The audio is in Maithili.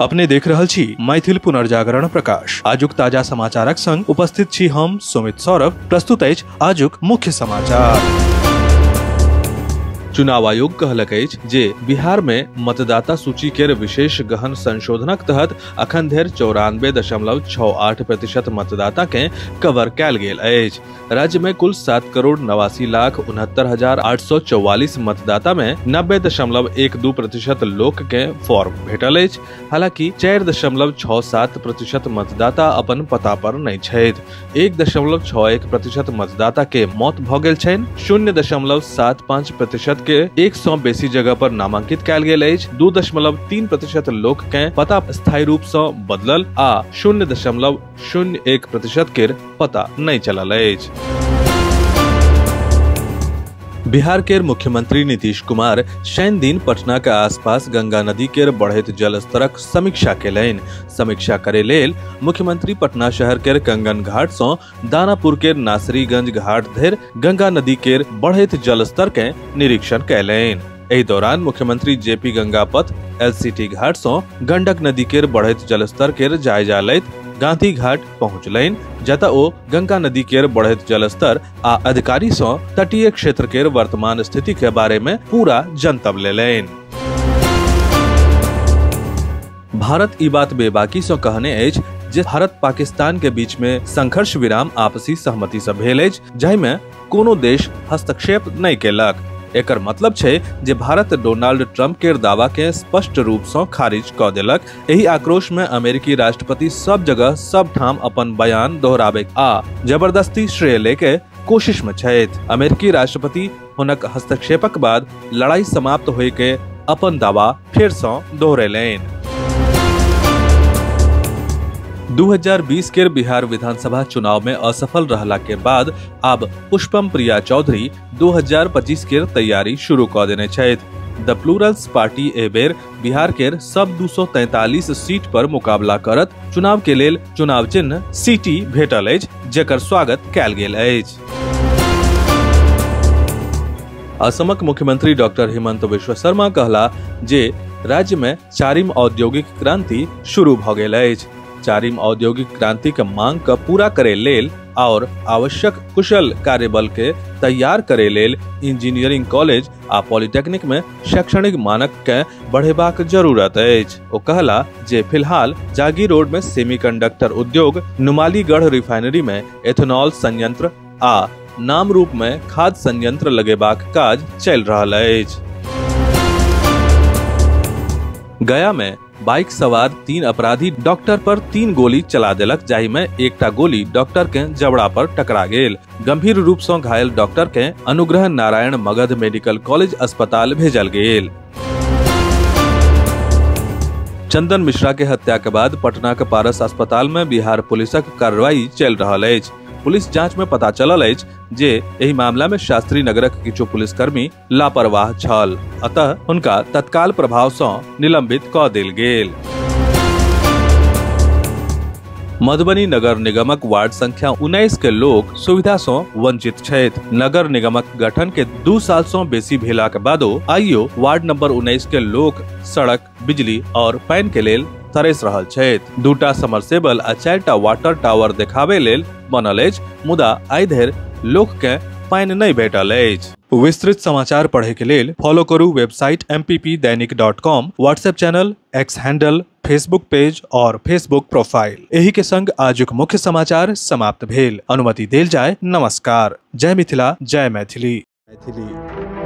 अपने देख रहल छी मैथिल पुनर्जागरण प्रकाश। आजुक ताजा समाचारक संग उपस्थित छी हम सुमित सौरभ। प्रस्तुत अछि आजुक मुख्य समाचार। चुनाव आयोग कहलक अछि जे बिहार में मतदाता सूची के विशेष गहन संशोधनक तहत अखन धरि 94.68% मतदाता के कवर कयल गेल अछि। राज्य में कुल 7,89,69,844 मतदाता में 90.12% लोक के फॉर्म भेटल अछि। हालांकि 4.67% मतदाता अपन पता पर नहीं छथि। 1.61% मतदाता के मौत भ गेल छनि। 0.75% के एक सौ बेसी जगह पर नामांकित कयल गेल अछि। 2.3% लोक के पता स्थायी रूप से बदलल आ 0.01% के पता नहीं चलल अछि। बिहार के मुख्यमंत्री नीतीश कुमार शनि दिन पटना के आसपास गंगा नदी के बढ़ैत जलस्तरक समीक्षा केलनि। समीक्षा करे लेल मुख्यमंत्री पटना शहर के कंगन घाट से दानापुर के नासरीगंज घाट धरि गंगा नदी के बढ़ैत जलस्तर के निरीक्षण केलनि। एहि दौरान मुख्यमंत्री जेपी गंगा पथ एलसीटी घाट से गंडक नदी के बढ़ैत जलस्तर के जायजा लैत गांधी घाट पहुंचलनि, जतऽ ओ गंगा नदी के बढ़ैत जलस्तर आ अधिकारी सं तटीय क्षेत्र के वर्तमान स्थिति के बारे में पूरा जनतब लेलनि। भारत ई बात बेबाकी सं कहने अछि जे भारत पाकिस्तान के बीच में संघर्ष विराम आपसी सहमति से भेल अछि, जाहि में कोनो देश हस्तक्षेप नहीं केलक। एकर मतलब छै जे भारत डोनाल्ड ट्रंप के दावा के स्पष्ट रूप से खारिज क देलक। एहि आक्रोश में अमेरिकी राष्ट्रपति सब जगह सब ठाम अपन बयान दोहराबे आ जबरदस्ती श्रेय लेके कोशिश में छथि। अमेरिकी राष्ट्रपति हुनक हस्तक्षेपक बाद लड़ाई समाप्त होय के अपन दावा फेर से दोहरेलनि। 2020 के बिहार विधानसभा चुनाव में असफल रहला के बाद अब पुष्पम प्रिया चौधरी 2025 के तैयारी शुरू क देने छथि। द प्लूरल्स पार्टी ए बेर बिहार के सब 243 सीट पर मुकाबला करत। चुनाव के लेल चुनाव चिन्ह सीटी भेटल अछि, जेकर स्वागत कयल गेल अछि। असमक मुख्यमंत्री डॉक्टर हिमंत विश्व शर्मा कहला जे राज्य में चारिम औद्योगिक क्रांति शुरू भ गेल अछि। चारिम औद्योगिक क्रांति के मांग के पूरा करे लेल और आवश्यक कुशल कार्यबल के तैयार करे लेल इंजीनियरिंग कॉलेज आ पॉलिटेक्निक में शैक्षणिक मानक के बढ़ेबाक जरूरत अछि। ओ कहला जे फिलहाल जागी रोड में सेमीकंडक्टर उद्योग, नुमालीगढ़ रिफाइनरी में एथेनॉल संयंत्र आ नामरूप में खाद संयंत्र लगेबाक काज चलि रहल अछि। गया में बाइक सवार 3 अपराधी डॉक्टर पर 3 गोली चला देलक, जाहि में एकटा गोली डॉक्टर के जबड़ा पर टकरा गेल। गंभीर रूप से घायल डॉक्टर के अनुग्रह नारायण मगध मेडिकल कॉलेज अस्पताल भेजल गेल। चंदन मिश्रा के हत्या के बाद पटना के पारस अस्पताल में बिहार पुलिसक कार्रवाई चल रहल अछि। पुलिस जांच में पता चलल अछि जे एहि मामला में शास्त्री नगरक किछु पुलिसकर्मी लापरवाह छल, अतः हुनका तत्काल प्रभाव से निलंबित क देल गेल। मधुबनी नगर निगमक वार्ड संख्या 19 के लोक सुविधा से वंचित छथि। नगर निगमक गठन के 2 साल से बेसी भेला के बादो आइयो वार्ड नंबर 19 के लोक सड़क, बिजली और पानि के लेल तरस रहल छथि। 2टा समरसेबल आ 4टा वाटर टावर देखाबे लेल बनल अछि, मुदा आइ धरि लोक के पानि नहीं भेटल अछि। विस्तृत समाचार पढ़े के लेल फॉलो करू website mppdainik.com, WhatsApp channel, X handle, Facebook page और फेसबुक प्रोफाइल। एही के संग आजुक मुख्य समाचार समाप्त भेल। अनुमति देल जाय। नमस्कार। जय मिथिला, जय मैथिली। मैथिली।